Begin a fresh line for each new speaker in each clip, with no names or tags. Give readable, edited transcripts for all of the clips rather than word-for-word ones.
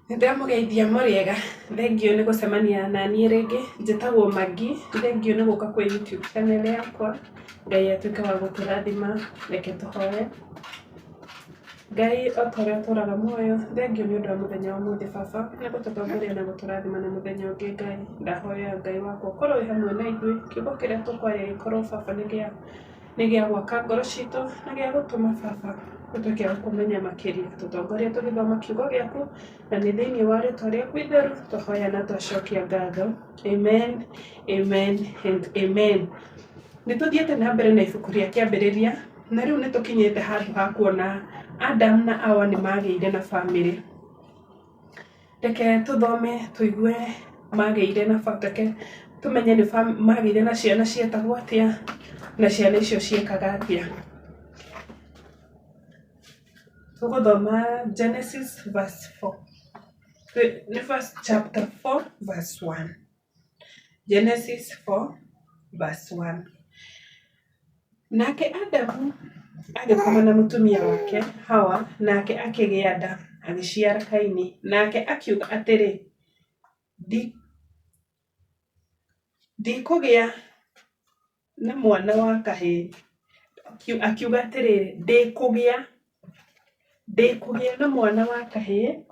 Nĩndamũgeithia mũrĩega, thengiũ nĩ gũcemania naniĩ rĩngĩ, njĩtagwo Maggie, thengiũ nĩ gũka kwĩ YouTube channel yakwa, Ngai atuĩke wa gũtũrathima, reke tũhoe. Ngai o ta ũrĩa ũtũraga muoyo, thengiũ nĩ ũndũ wa mũthenya wa ũmũthĩ baba, nĩ gũtũtongoria na gũtũrathima na mũthenya ũngĩ Ngai, ndahoya Ngai wakwa ũkorwo wĩ hamwe na ithuĩ, kiugo kĩrĩa tũkwaria gĩkorwo baba nĩ gĩa gwaka ngoro citũ na gĩa gũtũma baba tũtuĩke a gũkũmenya makĩria. Tũtongorie tũgĩthoma kiugo gĩaku na nĩ thĩinĩ wa rĩtwa rĩaku itheru twahoya na twacokia ngatho. Amen, amen and amen. Nĩ tũthiĩte na mbere na ibuku rĩa kĩambĩrĩria na rĩu nĩ tũkinyĩte handũ ha kuona Adam na Awa nĩ magĩire na bamĩrĩ. Reke tũthome tũigue magĩire na reke tũmenye nĩ magĩire na ciana cietagwo atĩa na ciana icio ciekaga atĩa. Tũgũthoma Genesis verse 4. Nĩ verse chapter 4 verse 1. Genesis 4 verse 1. Nake Adamu agĩkoma na mũtumia wake Hawa, nake akĩgĩa nda, agĩciara Kaini. Nake akiuga atĩrĩ, Ndikũgĩa na mwana wa kahĩĩ. Akiuga atĩrĩrĩ, ndĩkũgĩa na mwana wa kahĩĩ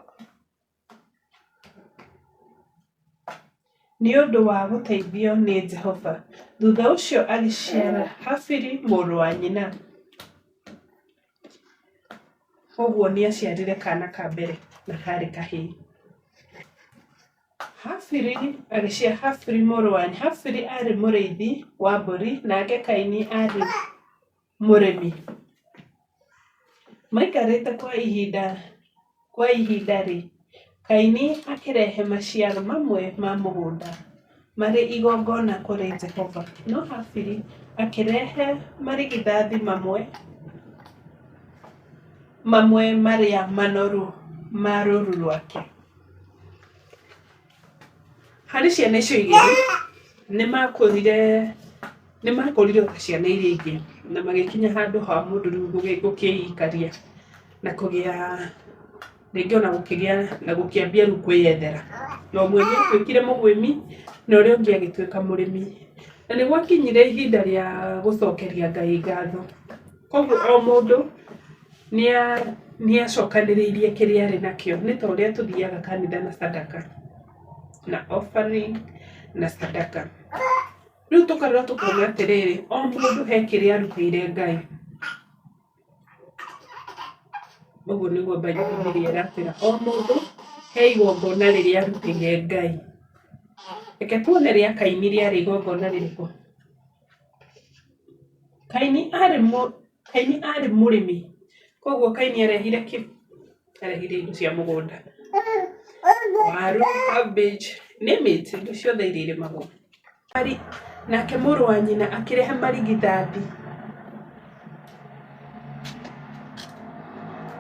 Nĩ ũndũ wa gũteithio nĩ Jehova. Thutha ũcio agĩciara Habili mũrũ wa nyina. Ũguo nĩ aaciarire kaana ka mbere na karĩ kahĩĩ. Habili agĩciara Habili mũrũ wa nyina. Habili aarĩ mũrĩithi wa mbũri nake Kaini aarĩ mũrĩmi. Maikarĩte kwa ihinda-rĩ, Kaini akĩrehe maciaro mamwe ma mũgũnda marĩ igongona kũrĩ Jehova, no Habili akĩrehe marigithathi mamwe marĩa manoru ma rũũru rwake. Harĩ ciana icio igĩrĩ, nĩ makũrire nĩ makũrire o ta ciana iria ingĩ, na magĩkinya handũ ha mũndũ rĩu gũkĩikaria na kũgĩa rĩngĩ ona gũkĩgĩa na gũkĩambia rĩu kwĩyethera. Na ũmwe nĩ atuĩkire mũgwĩmi na ũrĩa ũngĩ agĩtuĩka mũrĩmi. Na nĩ gwakinyire ihinda rĩa gũcokeria Ngai ngatho. Koguo o mũndũ nĩ acokanĩrĩirie kĩrĩa arĩ nakĩo. Nĩ ta ũrĩa tũthiaga kanitha na sadaka na offering na sadaka. Rĩu tũkarora tũkona atĩrĩrĩ, o mũndũ he kĩrĩa arutĩire Ngai. Ũguo nĩguo Bibilia ĩratwĩra, o mũndũ he igongona rĩrĩa arutĩire Ngai. Reke tuone rĩa Kaini rĩarĩ igongona rĩrĩkũ. Kaini arĩ Kaini arĩ mũrĩmi, koguo Kaini arehire kĩ? Arehire indo cia mũgũnda, waru, cabbage, name it, indo ciothe iria irĩmagwo. Nake mũrũ wa nyina akĩrehe marigithathi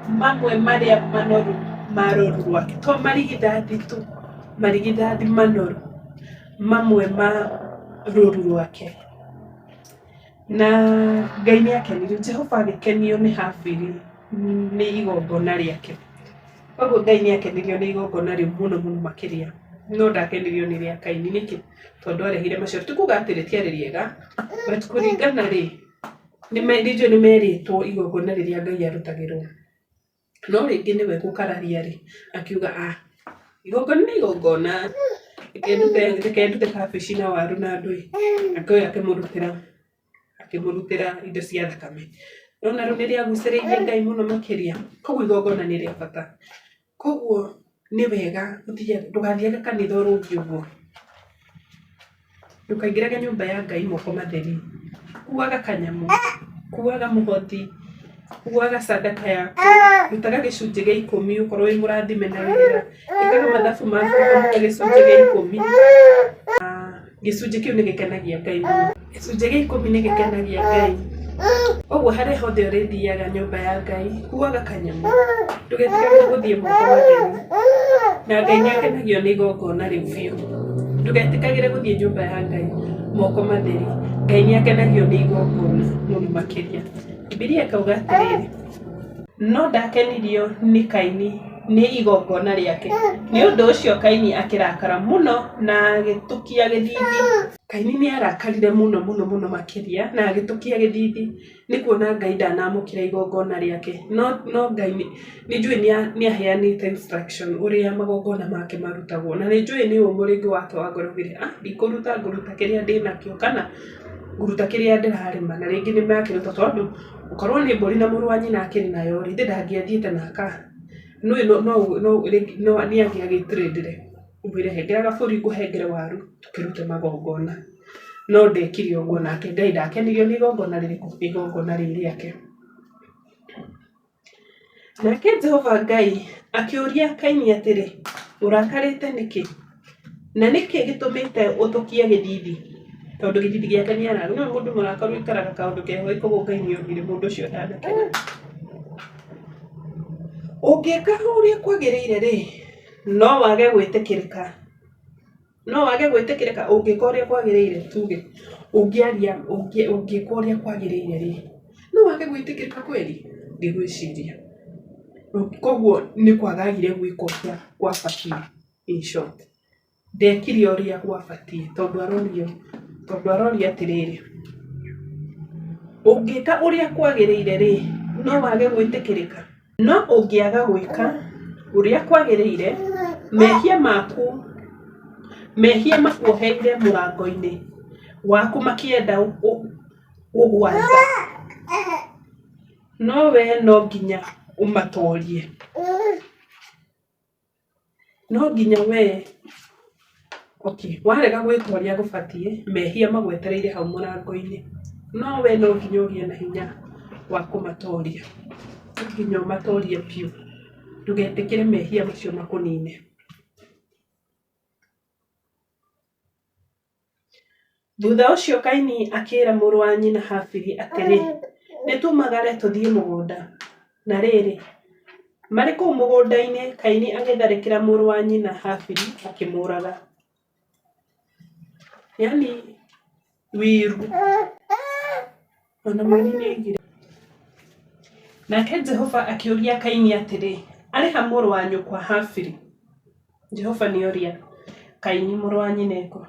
mamwe marĩa manoru ma rũru rwake, to marigithathi tu, marigithathi manoru mamwe ma rũru rwake. Na Ngai nĩ akenirio, Jehova agĩkenio nĩ Habili nĩ igongona rĩake. Koguo Ngai nĩ akenirio nĩ igongona rĩu mũno mũno makĩria, no ndakenirio nĩ rĩa Kaini. Nĩkĩ? Tondũ arehire macio, ti kuga atĩ rĩtiarĩ rĩega, but kũringana rĩ, nĩ njũĩ nĩ merĩtwo igongona rĩrĩa Ngai arutagĩrwo. No rĩngĩ nĩwe gũkararia rĩ, akiuga ah, igongona nĩ igongona, reke ndute kabici na waru na ndũĩ. Akĩoya akĩmũrutĩra, akĩmũrutĩra indo cia thakame. Nĩwona rĩu nĩ rĩagucĩrĩirie Ngai mũno makĩria. Koguo igongona nĩ rĩa bata. Koguo nĩ wega ndũgathiage kanitha ũrũngiĩ ũguo. Ndũkaingĩrage nyũmba ya Ngai moko matheri. Kuaga kanyamũ, kuaga mũhothi, kuaga sadaka yaku, rutaga gĩcunjĩ gĩa ikũmi ũkorwo wĩ mũrathime na wĩra, ĩkaga mathabu maku ũkaruta gĩcunjĩ gĩa ikũmi. Gĩcunjĩ kĩu nĩ gĩkenagia Ngai mũno. Gĩcunjĩ gĩa ikũmi nĩ gĩkenagia Ngai. Ũguo harĩa hothe ũrĩthiaga nyũmba ya Ngai, kuaga kanyamũ. Ndũgetĩkagĩre gũthiĩ moko matheri. Na Ngai nĩ akenagio nĩ igongona rĩu biũ. Ndũgetĩkagĩre gũthiĩ nyũmba ya Ngai moko matheri. Ngai nĩ akenagio nĩ igongona mũno makĩria. Bibilia ĩkauga atĩrĩrĩ, no ndakenirio nĩ Kaini. nĩ igongona rĩake. Nĩ ũndũ ũcio Kaini akĩrakara mũno na agĩtukia gĩthiithi. Kaini nĩ arakarire mũno mũno mũno makĩria na agĩtukia gĩthiithi nĩ kuona Ngai ndanamũkĩra igongona rĩake. No Ngai nĩ njũĩ nĩ aheanĩte instruction ũrĩa magongona make marutagwo. Na nĩ njũĩ nĩ ũmũ rĩngĩ wake wa ngoro augire, ah ndikũruta ngũruta kĩrĩa ndĩnakĩo kana ngũruta kĩrĩa ndĩrarĩma. Na rĩngĩ nĩ makĩruta tondũ okorwo nĩ mbũri na mũrũ wa nyina akĩrĩ nayo rĩ, githĩ ndangĩathiĩte na aka nĩ no nĩ angĩagĩtrĩndire ũmwĩre hengera gabũri ngũhengere waru tũkĩrute magongona. No ndekire ũguo nake Ngai ndakenirio nĩ igongona rĩrĩkũ? Nĩ igongona rĩu rĩake. Nake Jehova Ngai akĩũria Kaini atĩrĩ, ũrakarĩte nĩkĩ? Na nĩkĩ gĩtũmĩte ũtũkie gĩthiithi? Tondũ gĩthiithi gĩake nĩ ararũ. Nĩũĩ mũndũ mũrakaru aikaraga kaũndũ keho koguo Ngai nĩ onire mũndũ ũcio ndanakena. Ũngĩka ũrĩa kwagĩrĩire-rĩ, no wage gwĩtĩkĩrĩka. No wage gwĩtĩkĩrĩka ũngĩka ũrĩa kwagĩrĩire tuge ũngĩaria ũngĩka ũrĩa kwagĩrĩire rĩ, no wage gwĩtĩkĩrĩka kweri? Ndigwĩciria. Koguo nĩ kwaga agire gwĩka ũrĩa gwabatiĩ in short. Ndekire ũrĩa gwabatiĩ tondũ arorio, tondũ arorio atĩrĩrĩ, ũngĩka ũrĩa kwagĩrĩire rĩ, no wage gwĩtĩkĩrĩka? No ũngĩaga gwĩka ũrĩa kwagĩrĩire, mehia maku mehia makuoheire mũrango-inĩ waku makĩenda gũgwatha, no wee no nginya ũmatoorie. No nginya wee, okay, warega gwĩka ũrĩa gũbatiĩ, mehia magwetereire hau mũrango-inĩ. No we no nginya ũgĩe na hinya wa kũmatoria. No nginya ũmatorie biũ. Ndũgetĩkĩre mehia macio makũnine. Thutha ũcio Kaini akĩĩra mũrũ wa nyina Habili atĩrĩ, Nĩ tumagare tũthiĩ mũgũnda. Na rĩrĩ, marĩ kũu mũgũnda-inĩ, Kaini agĩtharĩkĩra mũrũ wa nyina Habili akĩmũũraga. Yaani wiru. Ona mũini nĩ oigire. Nake Jehova akĩũria Kaini atĩrĩ, Arĩ ha mũrũ wa nyũkwa Habili? Jehova nĩ oria Kaini mũrũ wa nyina ekũ.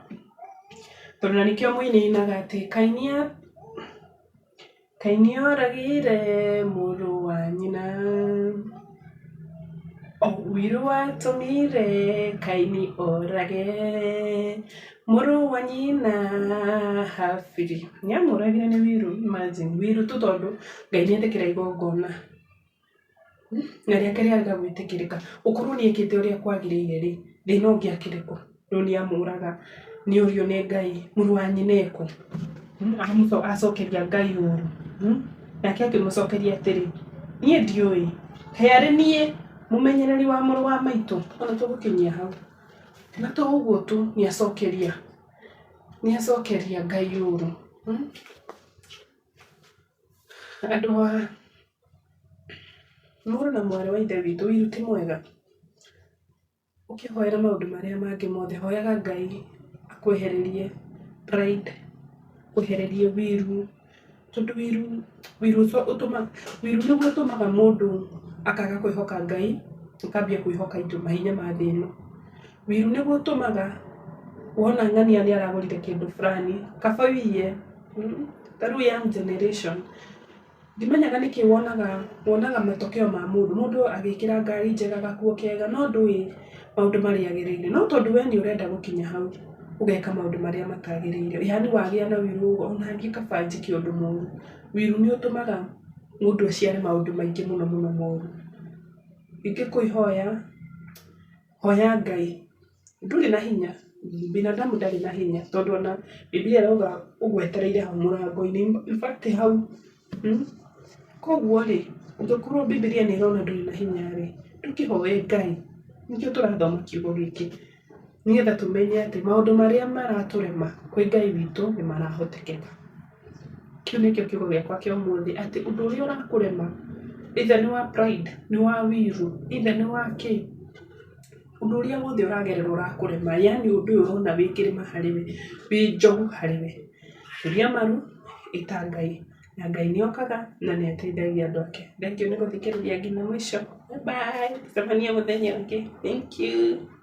Tondũ na nĩkĩo mũini ainaga atĩ Kaini oragire mũrũ wa nyina. Ũiru watũmire Kaini orage mũrũ wa nyina Habili. Nĩ amũragire nĩ ũiru, imagine, ũiru tu tondũ Ngai nĩ etĩkĩra igongona na rĩake rĩarega gwĩtĩkĩrĩka. Gũkorwo nĩ ekĩte ũrĩa kwagĩrĩire rĩ, thĩna ũngĩakĩrĩ kũ? Rĩu nĩ amũraga, nĩ orio nĩ Ngai, mũrũ wa nyina ekũ? Acokeria Ngai ũru. Nake akĩmũcokeria atĩrĩ, niĩ ndiũĩ, kaĩ arĩ niĩ mũmenyereri wa mũrũ wa maitũ? Ona tũgũkinyia hau. Na to ũguo tu, nĩ acokeria, nĩ acokeria Ngai ũru. Andũ a mũrũ na mwarĩ wa ithe witũ, ũiru ti mwega. Ũkĩhoera maũndũ marĩa mangĩ mothe, hoyaga Ngai akwehererie pride, akwehererie wiru, tondũ wiru, wiru ũtũmaga, wiru nĩguo ũtũmaga mũndũ akaga kwĩhoka Ngai, akambia kwĩhoka indo mahinya ma thĩ ĩno. Wiru nĩguo ũtũmaga wona ng'ania nĩ aragũrire kĩndũ fulani, kaba ũiye, ta rĩu young generation. Ndimenyaga nĩkĩ wonaga wonaga matokeo ma mũndũ, mũndũ agĩkĩra ngari njega, gakuo kega, no ndũĩ maũndũ marĩa agereire. No tondũ we nĩ ũrenda gũkinya hau, ũgeka maũndũ marĩa matagĩrĩire. Yaani wagĩa na ũiru ũguo ona niĩ kaba njĩke ũndũ mũru. Ũiru nĩ ũtũmaga mũndũ aciare maũndũ maingĩ mũno mũno moru. Ingĩkũhoya, hoya Ngai. Ndũrĩ na hinya, binadamu ndarĩ na hinya tondũ ona Bibilia ĩrauga ũgwetereire hau mũrango-inĩ, in fact hau, koguo rĩ, ũngĩkorwo Bibilia nĩ ĩrona ndũrĩ na hinya rĩ, ndũkĩhoe Ngai, nĩkĩo tũrathoma kiugo gĩkĩ, nĩgetha tũmenye atĩ maũndũ marĩa maratũrema kwĩ Ngai witũ nĩ marahotekeka. Kĩu nĩkĩo kiugo gĩakwa kĩa ũmũthĩ atĩ ũndũ ũrĩa ũrakũrema either nĩ wa pride, nĩ wa wiru, either nĩ wa kĩ, ũndũ ũrĩa wothe ũragerera ũrakũrema, yaani ũndũ ũyũ ũrona wĩ kĩrĩma harĩ we, wĩ njogu harĩ we, turia maru, ĩta Ngai, na Ngai nĩ okaga na nĩ ateithagia andũ ake. Thengiũ nĩ gũthikĩrĩria nginya mũico. Bye bye, tũcemanie mũthenya ũngĩ. Thank you.